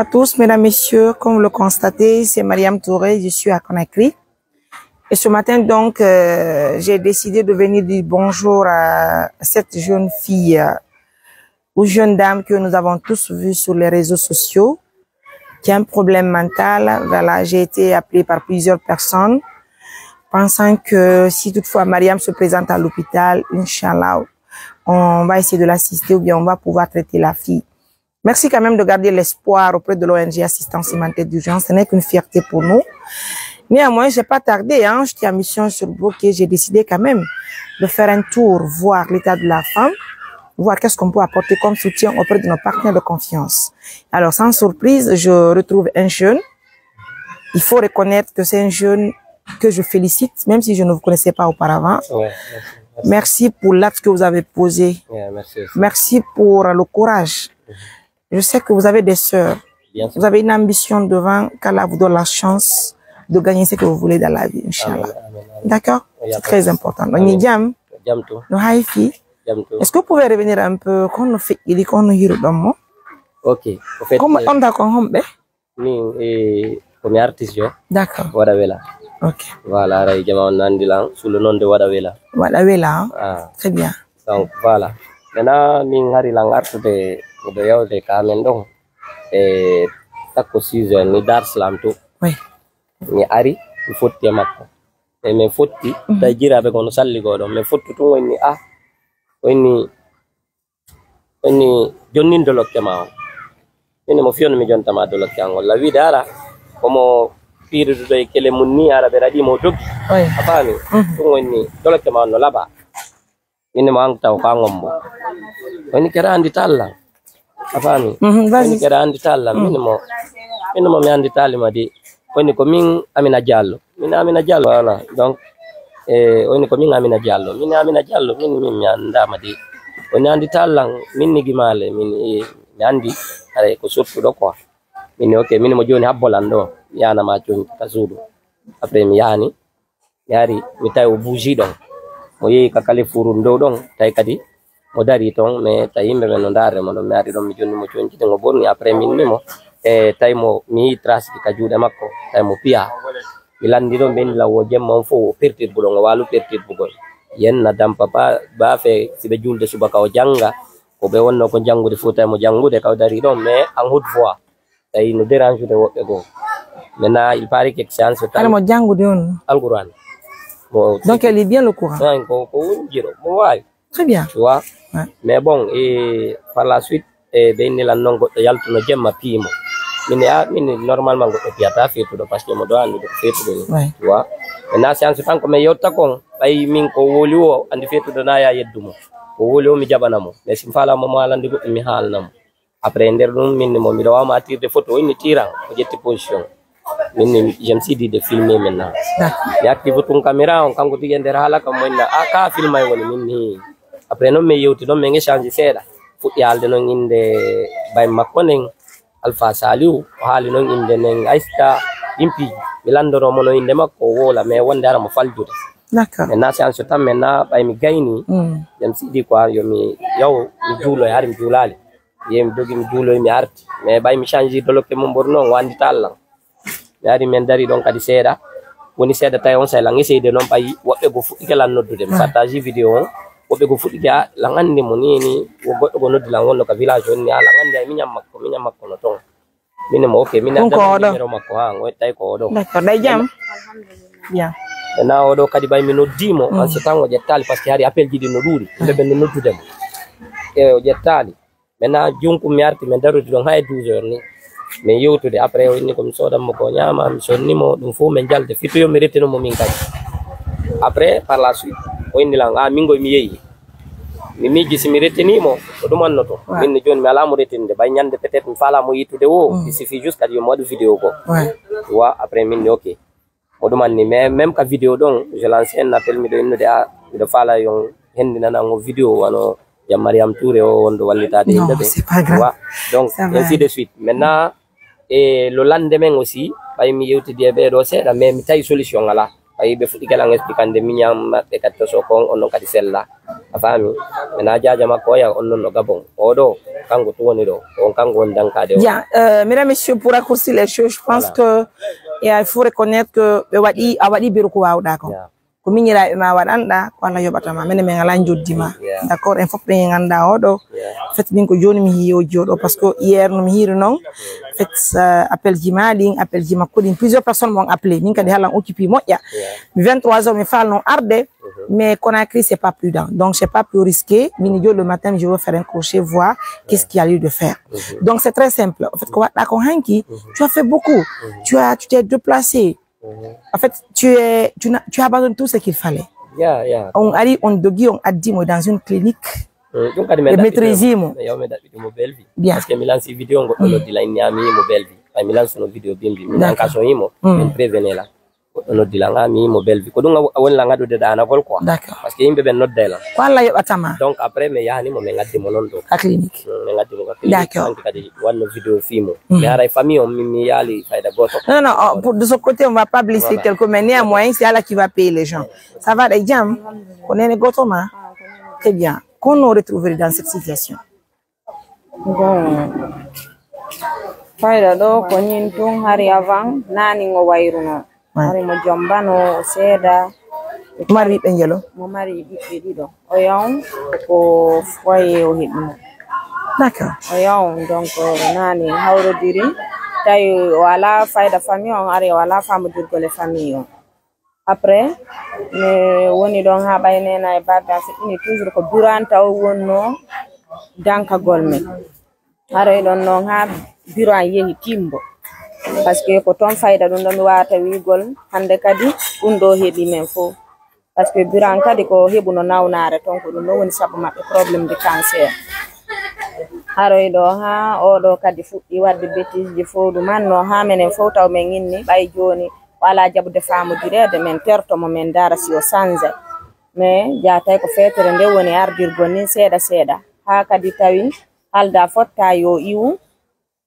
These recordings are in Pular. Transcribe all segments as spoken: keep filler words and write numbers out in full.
À tous, mesdames, messieurs, comme vous le constatez, c'est Mariam Touré, je suis à Conakry. Et ce matin, donc, euh, j'ai décidé de venir dire bonjour à cette jeune fille, euh, ou jeune dame que nous avons tous vue sur les réseaux sociaux, qui a un problème mental. Voilà, j'ai été appelée par plusieurs personnes, pensant que si toutefois Mariam se présente à l'hôpital, Inch'Allah, on va essayer de l'assister ou bien on va pouvoir traiter la fille. Merci quand même de garder l'espoir auprès de l'O N G Assistance Humanitaire d'Urgence. Ce n'est qu'une fierté pour nous. Néanmoins, j'ai pas tardé, hein. J'étais en mission sur Boké. J'ai décidé quand même de faire un tour, voir l'état de la femme, voir qu'est-ce qu'on peut apporter comme soutien auprès de nos partenaires de confiance. Alors, sans surprise, je retrouve un jeune. Il faut reconnaître que c'est un jeune que je félicite, même si je ne vous connaissais pas auparavant. Ouais, merci. Merci pour l'acte que vous avez posé. Ouais, merci aussi. Merci pour le courage. Je sais que vous avez des sœurs. Bien sûr. Vous avez une ambition devant, qu'Allah vous donne la chance de gagner ce que vous voulez dans la vie, Inch'Allah. Amin, amin, amin. D'accord? Il y a pas de souci. C'est très important. Donc, amin. Jam. Jam tout. No hayi fii. Jam tout. Est-ce que vous pouvez revenir un peu, ko honno feƴƴiri, ko honno hiruɗon mo? Ok. Au fait, comment, euh, on d'accord, homɓe? Min, eh, ko mi artiste yo. D'accord. Waɗa wela. Ok. Voilà, aray jama on nandi lan, sulu non de waɗa wela. Waɗa wela, hein? Ah. Très bien. Donc, voilà. Maintenant, min hari lan artude, miɗo yawde ka men ɗon. E takko season ni Dar Salam to. Oui. Mi ari, mi fotti e makko. E min fotti, mhm, tawi jiraaɓe kono salli goo ɗon. Min fotti tun wonni, ah, wonni Inni jonnin dolokke ma on. Inni mo fiyon mi jonta ma dolokke an on. La wiide ara, komo piiriduɗo e kele mun ni ara ɓe raɗi mo dogi. Oui. A faami? Mhm. Ɗum woni dolokke ma on no laɓa. Inni mo an taw ko an on mo. Woni kere andi talla. A faami? Mhm, vas-y. Woni kere andi talla. Mhm. Inni mo, inni mo mi andi tali ma di. Woni ko min Amina Diallo. Min Amina Diallo, voilà. Donc, eh, woni ko min Amina Diallo. Min Amina Diallo, min, min mi anndaama de. Woni anndi tallan, min ni Gimaale, min, eh, mi anndi, haray ko sottuɗo quoi. Min, ok, min mo jooni habbo lan ɗo, mi yaana ma jooni ka suudu. Après mi yaani, mi ari, mi tawi o bougie ɗon. Mo yehi ka Carrefour dow ɗon, tawi kadi mo dari ton, mais tawi yimɓe ɓen no ndaare mo ɗon. Mi ari ɗon, mi jonni mo conci ɗin, o ɓorni. Après min ni mo, e tawi mo, mi yii trace ɗi ka juuɗe makko, tawi mo piya. Mi lanndi ɗon, ɓe inni lan wo jemma on fof o pertirbu ɗon, o waalu pertirbugol. Yen na dampa ba, baafe si ɓe juulde subaka o jannga, ko ɓe wonno ko janngude fof, tawi mo janngude ka o dari ɗon, mais en haute voix. Tawi no dérange de woɓɓe goo. Maintenant, il paraît que séance Hara mo janngude on? Alquran. Mo Donc, elle lit bien le Coran? Ko, ko woni jiro, mo waawi. Très bien. Tu vois? Ouais. Mais bon, et par la suite, e ɓe inni lan non goɗɗo yaltuno jemma piimo. Min, a, min normalement goɗɗo piyata feetuɗo, parce que mo ɗo anndi ko feetuɗo ni. Ouais. Tu vois? Maintenant, séance tan ko min yewta kon, ɓay min ko woli o, anndi feetuɗo na ya yeddu mo. Ko woli o mi jaɓana mo. Mais si mi faala mo, mo haalandi goɗɗo, mi haalna mo. Après, nder ɗum, min mo, miɗo waawa ma tirde photo, o inni tiran, o ƴetti position. Min ni, je me suis dit de filmer maintenant. D'accord. Mi active tun caméra on, kanko tigi e nder haala kam, mo inna, "Ah, ka filmay woni min ni." Après non, min yewti ɗon, min échange seeɗa. Fuɗɗi haalde non innde bay makko nden, Alpha Saliou, o haali non innde nden, Aista, ɗin piiji. Mi lanndoro mo no innde makko, o woola, mais wonde ara mo faljude. D'accord. Maintenant, séance tan, maintenant, ɓay mi gayni, Mm. je me suis dit quoi, yo mi, yaw, mi juuloya, hari mi juulaali. Yehi mi dogi, mi juuloyi, mi arti. Mais ɓay mi change dolokke mum ɓuri non, o anndita Alla. Mi ari, min dari ɗon kadi seeɗa. Woni seeɗa tawi on saa'i lan essayde non ɓay woɓɓe goo fuɗɗike lan noddude. Mi Ah. partage vidéo on. Woɓɓe goo fuɗɗike, "Ah, lan anndi mo ni, ni, wo goɗɗo goo noddi lan wonno ka village on ni, ah, lan anndi ay miñan makko, miñan makko no ton." Min mo, ok, min Ɗum ko adda oɗo? Numéro makko, ha, ngo tawi ko oɗo. D'accord, ɗay jam? Bien. E na oɗo kadi ɓay mi noddi mo, Mm. an so tan o ƴettaali, parce que hari appel ji ɗin no ɗuuɗi. Yimɓe ɓen no noddude mo. E o ƴettaali. Maintenant, junku mi arti, min darude ɗon hay douze heures ni. Min yewtude, après o inni ko mi soodan mo ko ñaama, mi sonni mo, ɗum fof min jalde. Fito yo mi retino mo min kadi. Après, par la suite, o inni lan, "Ah, min goy mi yehi." Mi miiji si mi retini mo, ko ɗum annoto. Ouais. Min ni jooni mi alaa mo retinde. Ɓay ñande peut-être mi faalaa mo yittude wo, Mm. il suffit juste kadi yo mi waɗu vidéo ko. Ouais. Tu vois, après min ni, ok. Mo ɗum anni, mais même ka vidéo ɗon, je lance un appel, miɗo innude, ah, miɗo faala yon hendinana ngo vidéo, wano Jam Mariam Touré o wonɗo wallitaade Non, yimɓe ɓe. C'est pas grave. Wa-, donc, Ça va ainsi aller. De suite. Maintenant, e lo lande men aussi, ɓay mi yewtidi e ɓee ɗoo seeɗa, mais mi tawi solution alaa. Ɓay ɓe fuɗɗike lan explicande miñan maɓɓe kadi to so kon, on non kadi sella. A faami? Maintenant, jaaja makko oya on non no Gabon. O ɗo, kanko tun woni ɗo. On kanko woni dankaade o. Bien, euh, mesdames, messieurs, pour raccourcir les choses, je pense que, et il faut reconnaître que ɓe waɗi, a waɗi beru ko waawɗaa ko. Yeah. Ko miñiraaɓe ma waɗanɗa, ko Allah yoɓata ma. Menen men alaa njoddi ma. Yeah. D'accord? En fof ɓen en anndaa oɗo. Yeah. Fetinin ko jooni mi hiyo jooɗo, parce que hier no mi hiiri non. Fait, euh, appel ji ma ɗin, appel ji makko ɗin. Plusieurs personnes m'ont appelé. Min kadi halan occupé moƴƴa. Yeah. Mi vingt-trois heures mi faal non arde. Mhm. Mais Conakry, c'est pas prudent. Donc, j'ai pas pu risquer. Min jooɗo le matin, je veux faire un crochet, voir qu'est-ce qu'il y a lieu de faire. Mhm. Donc, c'est très simple. En fait, ko waɗɗa ko hanki, tu as fait beaucoup. Mhm. Tu as, tu t'es déplacé. Mhm. En fait, tu es, tu n'as, tu abandonnes tout ce qu'il fallait. Yeah, yeah. On ari, on dogi, on addi mo dans une clinique. Mm, ɗum kadi men ɓe maîtrisé mo. Yo men ɗaɓɓiti mo Bellevue. Bien. Parce que mi lansi vidéo ngo ɗo noddi la inni ami mo Bellevue. Ay mi lansuno vidéo bimbi. D'accord. Min an ka so yimo, mm, min prévenir la. Goɗɗo noddi lan, ah, mi yimo Bellevue. Ko ɗum a woni lan haɗude ɗanagol quoi. D'accord. Parce que yimɓe ɓen nodday lan. Ko Allah yoɓata ma. Donc après mi yahani mo, min ngaddi mo non ɗo. Ka clinique. Mm, min ngaddi mo ka clinique. D'accord. Hanki kadi wanno vidéo fii mo. Mhm. Mi haray famille on, min mi yaali fayda goto. Non, non, oh, pour, de ce côté, on va pas blesser quelqu'un, mais néanmoins, c'est Allah qui va payer les gens. Ça va, ɗe jam? Ko nene goto ma? Très bien. Qu'on nous retrouve dans cette situation. Bon, fayda ɗo ko ñin tun hari avant naani ngo wayruno. Ouais. Hari mo jombano o seeda. Mo mari ɓiɓɓe ngelo? Mo mari ɓiɓɓe ɗiɗo. O yaw ko foyer o heɓi mo. D'accord. O yaw donc naani hawrodiri tawi o alaa fayda famille on, hari o alaa famodirgol e famille on. Après, mi woni ɗon haa ɓay neena e baaba an fuɗɗini toujours ko Buranta o wonnoo dankagol men. Haroy ɗon non haa biro an yehi timbo. Parce que ko ton fayda ɗum ɗo mi waawata wi'ugol hannde kadi ɗum ɗo heɓi men fof. Parce que biro an kadi ko heɓuno nawnaare ton, ko ɗum ɗo woni sabu maɓɓe problème de cancer. Haroy ɗo haa oo ɗo kadi fuɗɗi waɗde bêtise ji fow ɗum anno haa menen fof taw men inni ɓay jooni o alaa jaɓude faamudireede, men terto mo, men ndaara si o sanjay. Mais jaa tawi ko feetere nde woni ardirgol nin seeɗa seeɗa, haa kadi tawi halda fotta yo iwu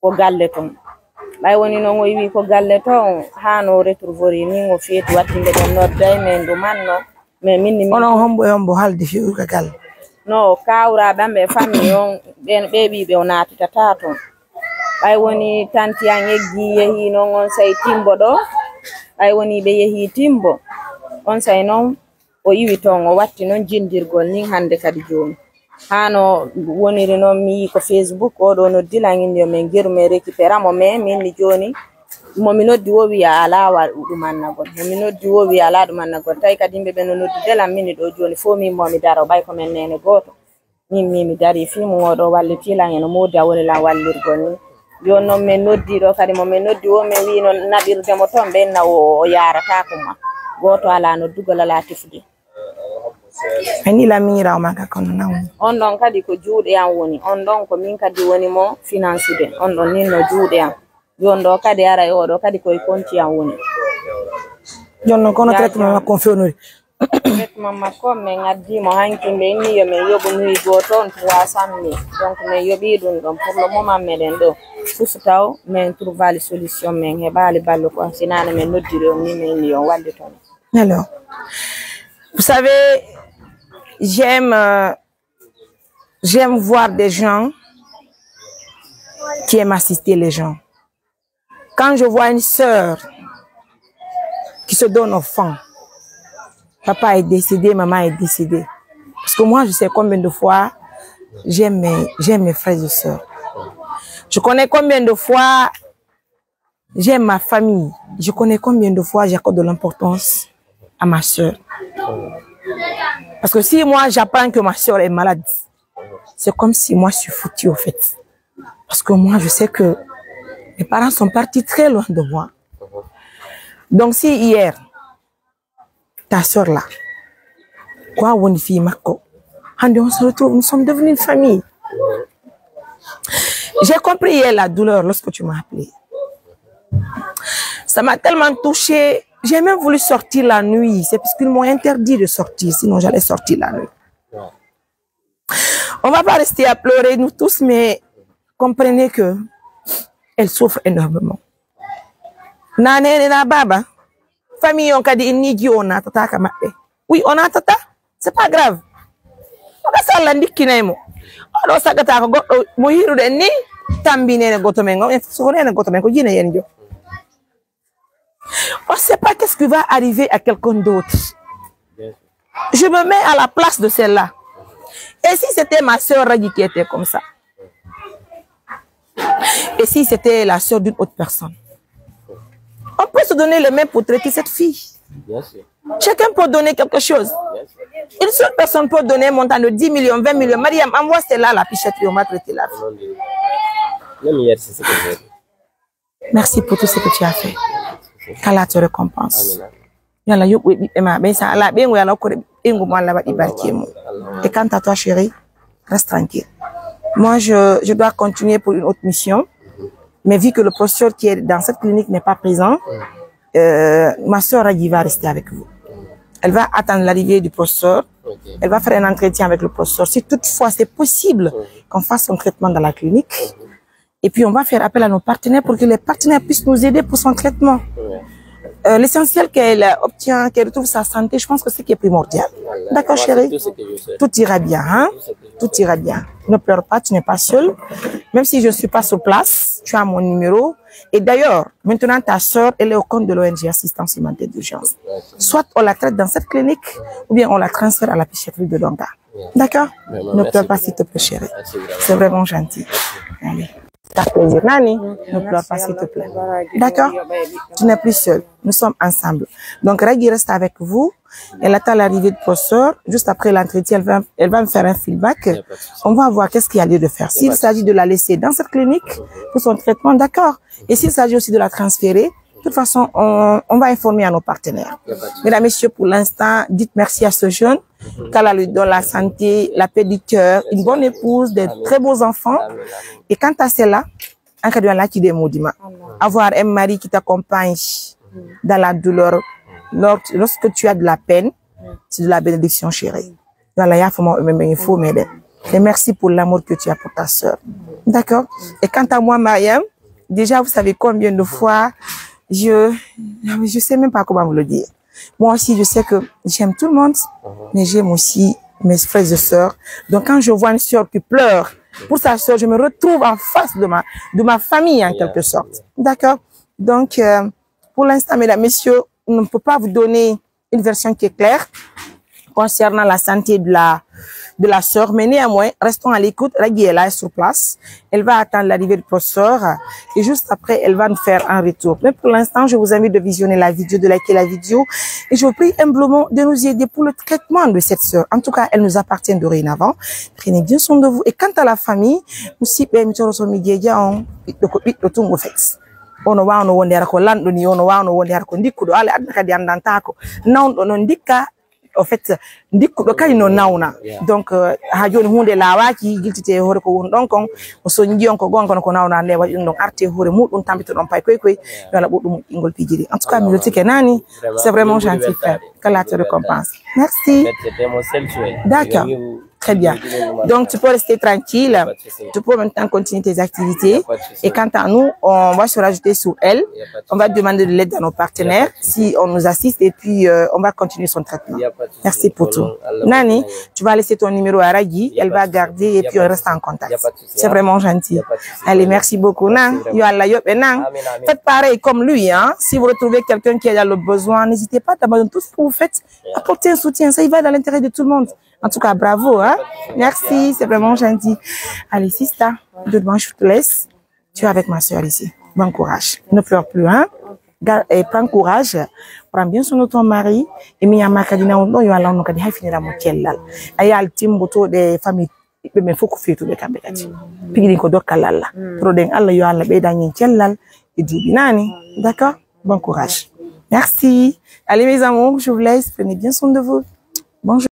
ko galle ton. Ɓay woni non o iwi ko galle ton, haa no o retrouver nin o feeti wattinde ɓen nodday men ɗum anno, mais min ni min. Onon hombo e hombo haldi fi'ude galle? No kawra ɓen ɓe famille on, ɓen ɓe ɓiɓe o naatitata ton. Ɓay woni tanti an eggi yehi non on say timbo ɗo. Ɓay woni ɓe yehi timbo. On say non o iwi ton, o watti non jindirgol nin hannde kadi jooni. Haa no woniri non mi yii ko Facebook, o ɗo noddi lan indi yo men geru men récupéra mo, mais min ni jooni mo mi noddi wo wi'a alaa wa-, ɗum annagol. Mo mi noddi wo wi'a alaa ɗum annagol. Tawi kadi yimɓe ɓe no noddude lan min ni ɗo jooni fof min mo mi daro ɓay ko men nene gooto. Min, min mi darii fii mum, oo ɗoo wallitii lan, eno moodi a woni lan wallirgol ni. Jooni non, min noddii ɗoo kadi, mo min noddi woo, min wi'ino naɓirde mo ton, ɓen na o, o yaarataako ma. Gooto alaa noddugol, alaa tefude. Ani la miira o maga kono nawni. On ɗon kadi ko juuɗe an woni. On ɗon ko min kadi woni mo finansude. On ɗon nin no juuɗe an. Jooni ɗoo kadi aray, oo ɗoo kadi ko e konti an woni. Jooni non, kono traitement makko on fewnori? Traitement makko on, min addii mo hanki, ɓe inni yo min yoɓu nuit gooto on trois cent mille. Donc, min yoɓii ɗum ɗon. Pour le moment, meɗen ɗoo. Susu taw, min trouvaali solution, min heɓaali ballo kon. Si naane min noddiri on ni, min inni yo on wallitu min. Alors, vous savez, j'aime, euh, j'aime voir des gens qui aiment assister les gens. Quand je vois une sœur qui se donne au fond, papa est décédé, maman est décédée. Parce que moi, je sais combien de fois j'aime mes, j'aime mes frères et sœurs. Je connais combien de fois j'aime ma famille. Je connais combien de fois j'accorde de l'importance à ma sœur. Parce que si moi, j'apprends que ma sœur est malade, c'est comme si moi, je suis foutu, au fait. Parce que moi, je sais que mes parents sont partis très loin de moi. Donc, si hier, ta sœur là, quoi, on fait, Marco, on se retrouve, nous sommes devenus une famille. J'ai compris hier la douleur lorsque tu m'as appelé. Ça m'a tellement touchée. J'ai même voulu sortir la nuit. C'est parce qu'ils m'ont interdit de sortir. Sinon, j'allais sortir la nuit. On va pas rester à pleurer, nous tous, mais comprenez que elle souffre énormément. Na nene, na baba. Famille on kadi en ni jiwo natata ka maɓɓe. Oui, on natata. C'est pas grave. Ko ka salla ndikkinay mo. Oɗo saggata ko goɗɗo mo hiruɗen ni, tambi nene goto men on, en fof ko nene goto men, ko jine yen jo. On ne sait pas qu'est-ce qui va arriver à quelqu'un d'autre. Je me mets à la place de celle-là. Et si c'était ma sœur Ragi qui était comme ça? Et si c'était la sœur d'une autre personne? On peut se donner les mains pour traiter cette fille. Bien sûr. Chacun peut donner quelque chose. Bien sûr. Une seule personne peut donner un montant de dix millions, vingt millions. Mariam, envoie celle-là à la Pichette et on va traiter la fille. Au nom de... Même hier, c'est ce que j'ai dit. Merci pour tout ce que tu as fait. Qu'Allah te récompense. Amin, amin. Yo Allah yoɓu e ɓiɓɓe ma ɓen, sa ala ɓeyngu, yo Allah hokkore ɓeyngu mo Allah waɗi barke mum. Allahumma amin. Et quant à toi, chérie, reste tranquille. Moi, je, je dois continuer pour une autre mission. Mais vu que le professeur qui est dans cette clinique n'est pas présent, euh, ma sœur Ragi va rester avec vous. Elle va attendre l'arrivée du professeur. Ok. Elle va faire un entretien avec le professeur. Si toutefois c'est possible qu'on fasse son traitement dans la clinique, et puis, on va faire appel à nos partenaires pour que les partenaires puissent nous aider pour son traitement. Ouais. Euh, l'essentiel qu'elle, euh, obtient, qu'elle retrouve sa santé, je pense que c'est ce qui est primordial. Voilà. D'accord, moi, chérie? C'est tout ce que je souhaite. Tout ira bien, hein? Tout ce que je souhaite. Tout ira bien. Ne pleure pas, tu n'es pas seule. Même si je ne suis pas sur place, tu as mon numéro. Et d'ailleurs, maintenant, ta sœur, elle est au compte de l'O N G Assistance Humanitaire d'Urgence. Ouais, c'est ça. Soit on la traite dans cette clinique, ou bien on la transfère à la psychiatrie de Donga. Ouais. D'accord? Vraiment, merci beaucoup. Ne pleure pas, s'il te plaît, chérie. Merci vraiment. C'est vraiment gentil. Merci. Allez. Ça fait plaisir. Nani, ne pleure pas, s'il te plaît. D'accord? Tu n'es plus seule. Nous sommes ensemble. Donc, Ragi reste avec vous. Elle attend l'arrivée de professeur. Juste après l'entretien, elle va, elle va me faire un feedback. Il n'y a pas de souci. On va voir qu'est-ce qu'il y a lieu de faire. Il n'y a pas de souci. S'il s'agit de la laisser dans cette clinique pour son traitement, d'accord. Et s'il s'agit aussi de la transférer, de toute façon, on, on va informer à nos partenaires. Il n'y a pas de souci. Mesdames, Messieurs, pour l'instant, dites merci à ce jeune. Qu'Allah lui donne la santé, la paix du cœur, une bonne épouse, des très beaux enfants. Amin, amin. Et quant à celle-là, an kadi on laacci de moodi ma. Avoir un mari qui t'accompagne dans la douleur, lors-, lorsque tu as de la peine, c'est de la bénédiction, chérie. Yo Allah yaafo mawɓe men ɓen e fof meɗen. Et merci pour l'amour que tu as pour ta sœur. D'accord? Et quant à moi, Mariam, déjà, vous savez combien de fois je, je sais même pas comment vous le dire. Moi aussi, je sais que j'aime tout le monde, mais j'aime aussi mes frères et sœurs. Donc, quand je vois une sœur qui pleure pour sa sœur, je me retrouve en face de ma, de ma famille, en quelque sorte. D'accord? Donc, euh, pour l'instant, mesdames, messieurs, on ne peut pas vous donner une version qui est claire concernant la santé de la, de la sœur. Mais néanmoins, restons à l'écoute. Ragi est là, sur place. Elle va attendre l'arrivée du professeur. Et juste après, elle va nous faire un retour. Mais pour l'instant, je vous invite de visionner la vidéo, de liker la vidéo. Et je vous prie humblement de nous aider pour le traitement de cette sœur. En tout cas, elle nous appartient dorénavant. Prenez bien soin de vous. Et quant à la famille, musidɓe, mi toro so mi jeeja on, ɓiɗɗo ko ɓiɗɗo tun o fet. Ono waawno wonde hara ko lanɗo ni, ono waawno wonde hara ko ndikkuɗo. Alla aduna kadi anndantaako. Nawnuɗo no ndikka, au fait, ndikkuɗo kadi no nawna. Yeah. Donc, euh, haa jooni huunde laawaaki, yiltitee e hoore ko woni ɗon kon. O soñji on ko goonga, kono ko nawna nde waɗi ɗum ɗon arte e hoore muɗum, tampito ɗon pay koy koy. Yeah. Yo Alla ɓurɗum moƴƴingol piiji ɗi. En tout cas, mi weltike naani. Vraiment, c'est vraiment gentil, frère. Qu'Allah te récompense. Merci. En fait, c'était mon seul souhait. D'accord. Très bien. Donc, tu peux rester tranquille. Il y a pas de souci. Tu peux maintenant continuer tes activités. Il y a pas de souci. Et quant à nous, on va se rajouter sur elle. Il y a pas de souci. On va demander de l'aide à nos partenaires, si on nous assiste, et puis, euh, on va continuer son traitement. Il y a pas de souci. Merci pour tout. Nani, tu vas laisser ton numéro à Ragi, elle va garder, et puis on reste en contact. Il y a pas de souci. C'est vraiment gentil. Il y a pas de souci. Allez, merci beaucoup, nan. Merci vraiment. Yo Alla yoɓe, nan. Amin, amin. Faites pareil comme lui, hein. Si vous retrouvez quelqu'un qui est dans le besoin, n'hésitez pas d'abandonner tout ce que vous faites. Apporter un soutien, ça y va dans l'intérêt de tout le monde. En tout cas, bravo, hein. Merci, c'est vraiment gentil. Allez, sista, demain, je te laisse. Tu es avec ma sœur ici. Bon courage. Ne pleure plus, hein. Gar-, et prends courage. Prends bien soin de ton mari. Et mi ñaama kadi nawɗo, yo Alla on kadi hayfinira mo cellal. A yaal timbotoɗe famille ɓiɓɓe men fof ko feetuɓe kamɓe kadi. Mm. Piiji ɗin ko dokkal Alla. Mm. Toroɗen Alla, yo Alla ɓeydan en cellal e duuɓi naane. Mm. D'accord? Bon courage. Merci. Allez, mes amours, je vous laisse. Prenez bien soin de vous. Bonjour.